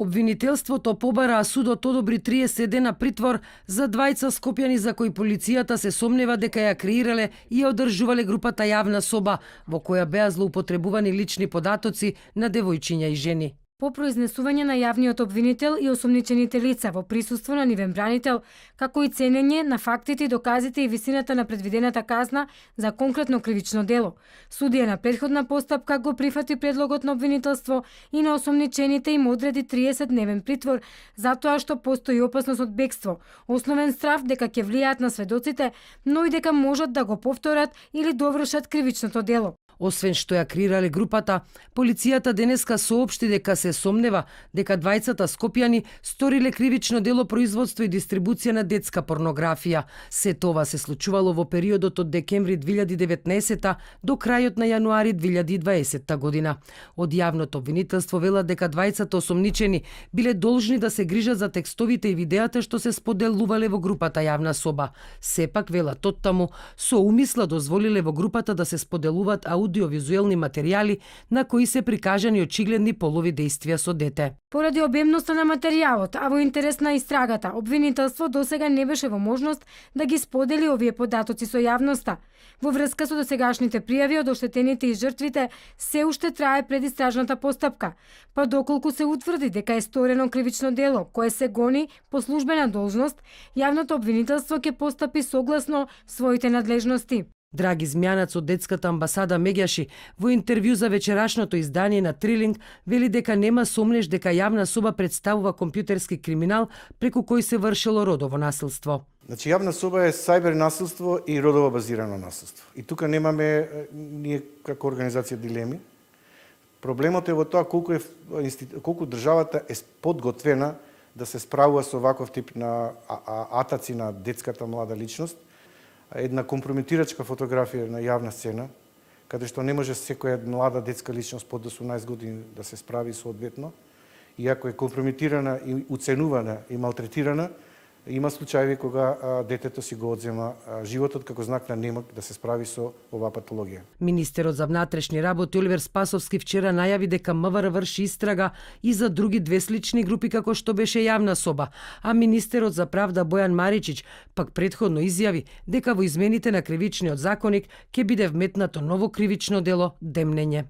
Обвинителството побара, а судот одобри 30 дена притвор за двајца скопјани за кои полицијата се сомнева дека ја креирале и ја одржувале групата Јавна соба, во која беа злоупотребувани лични податоци на девојчиња и жени. По произнесување на јавниот обвинител и осомничените лица во присуство на нивен бранител, како и ценење на фактите и доказите и висината на предвидената казна за конкретно кривично дело, судија на претходна постапка го прифати предлогот на обвинителство и на осомничените им одреди 30-дневен притвор затоа што постои опасност од бегство, основен страв дека ќе влијаат на сведоците, но и дека можат да го повторат или довршат кривичното дело. Освен што ја креирале групата, полицијата денеска соопшти дека се сомнева дека двајцата скопјани сториле кривично дело производство и дистрибуција на детска порнографија. Се тоа се случувало во периодот од декември 2019 до крајот на јануари 2020 година. Од јавното обвинителство велат дека двајцата осомничени биле должни да се грижат за текстовите и видеата што се споделувале во групата Јавна соба. Сепак велат оттаму со умисла дозволиле во групата да се споделуваат аудиовизуелни материјали на кои се прикажани очигледни полови дејствија со дете. Поради обемноста на материјалот, а во интерес на истрагата, обвинителство досега не беше во можност да ги сподели овие податоци со јавноста. Во врска со досегашните пријави од оштетените и жртвите, се уште трае предистражната постапка, па доколку се утврди дека е сторено кривично дело кое се гони по службена должност, јавното обвинителство ќе постапи согласно своите надлежности. Драги Змјанац од детската амбасада Меѓаши во интервју за вечерашното издание на Трилинг вели дека нема сомнеж дека Јавна соба представува компјутерски криминал преку кој се вршело родово насилство. Значи, Јавна соба е сајбер насилство и родово базирано насилство. И тука немаме ние како организација дилеми. Проблемот е во тоа колку државата е подготвена да се справува со ваков тип на атаци на детската млада личност. Една компрометирачка фотографија на јавна сцена, каде што не може секоја млада детска личност под 18 години да се справи соодветно, иако е компрометирана и уценувана и малтретирана, има случаи кога детето си го одзема животот како знак на немок да се справи со оваа патологија. Министерот за внатрешни работи Оливер Спасовски вчера најави дека МВР врши истрага и за други две слични групи како што беше Јавна соба, а министерот за правда Бојан Маричич пак претходно изјави дека во измените на кривичниот законник ќе биде вметнато ново кривично дело демнење.